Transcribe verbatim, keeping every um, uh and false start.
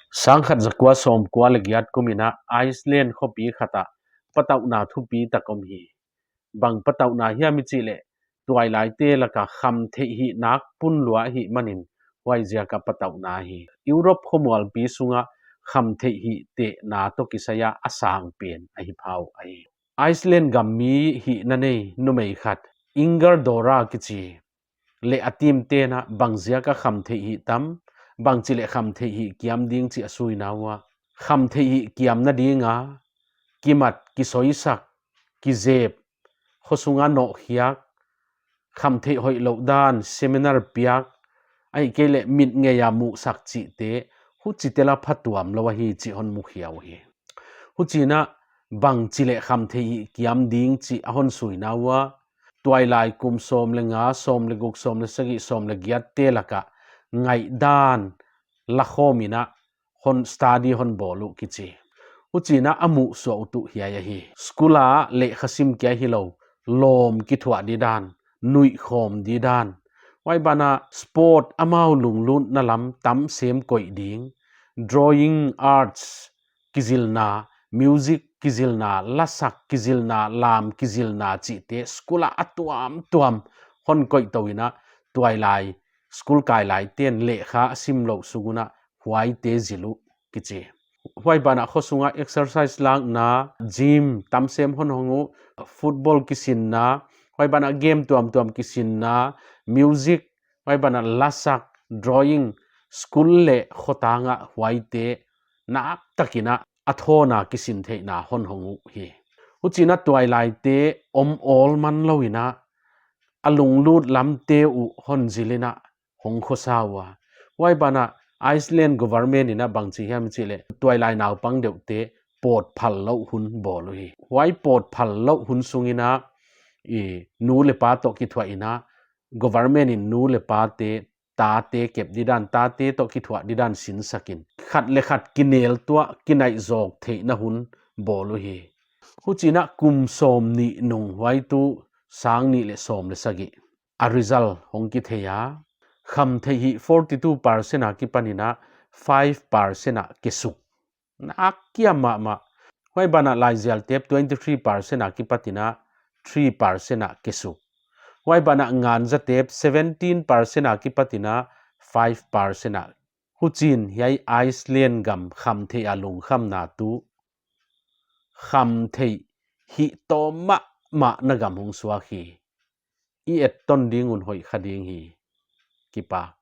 Sangkhat zakua sawmkua leh giat kum in Iceland khopi khat ah patauhna thupi tak om hi. Bang patauhna hiam i chih leh, tuailaite laka khamtheih hih nak pun lua ahih manin, huaiziak a patauhna hi. Europe khomualpi sunga khamtheih hih tehna toh kisai a a sang pen ahi phau ahi. Iceland gam mi hihna nei numei khat, Inger Dora kichi, leh a team te'n bangziak a khamtheih hih tam, bangchi leh khamtheih hih kiam ding chih a suina ua. Khamtheih hih kiamna dinga kimat, kisoisak, kizep, khosung a nawhkhiak, khamtheih hoih louh dan, seminar piak, ahihkeileh mit ngeia muhsak chihte, huchite la phatuam lou ahi chih hon mukhia uhi. Huchiin bangchi leh khamtheih hih kiam ding chih a hon suina ua, tuailai kum sawm leh nga, sawm leh guk, sawm leh sagih, sawm leh giatte laka ngaihdan lakhawm in hon study hon bawl uh kichi. Huchiin a muhsuah uh tuh hiai ahi. School a lehkhasim kia hilou, lawm kithuah di dan, nuihkhawm di dan. Huai banah sport, amau lunglutna lam tam sem koih ding, drawing, arts kizilna, music kizilna, lasak kizilna, lam kizilna chihte school a a tuamtuam hon koih tou in, tuailai school kailaite'n lehkha a simlouh sung un huaite zil uh kichi. Huai banah khosunga exercise lakna, gym tam sem hon hong uh, football kisinna, huai banah game tuamtuam kisinna, music, huai banah lasak, drawing, school leh khotang ah huaite naktakin a thawna kisin theihna hon hong uh hi. Huchiin tuailaite om awl man lou in, a lunglut lamte uh hon zil in hong khosa ua. Huai banah Iceland government in bangchi hiam i chih leh, tuailai naupang deuhte pawtphal louh hun bawl uhi. Huai pawtphal louh hun sung in, i, nu leh pa toh kithuah in, government in nu leh pate, tate kep di dan, tate toh kithuah di dan sinsak in, khat leh khat kineltuah, kinaih zawk theihna hun bawl uhi. Huchiin kum sawmnih nung, huai tu sang nih leh sawm leh sagih, a result hong kithei a, khamtheih hih forty two percent a kipan in five percent a kisuk. Nak kia mahmah. Huai banah laizial tep twenty three percent a kipat in three percent a kisuk. Huai banah ganja tep seventeen percent a kipat in five percent a. Huchiin hiai Iceland gam khamtheih a lungkhamna tu, khamtheih hih tawm mahmahna gam hong suak hi. I etton ding un hoih kha ding hi. Kipak.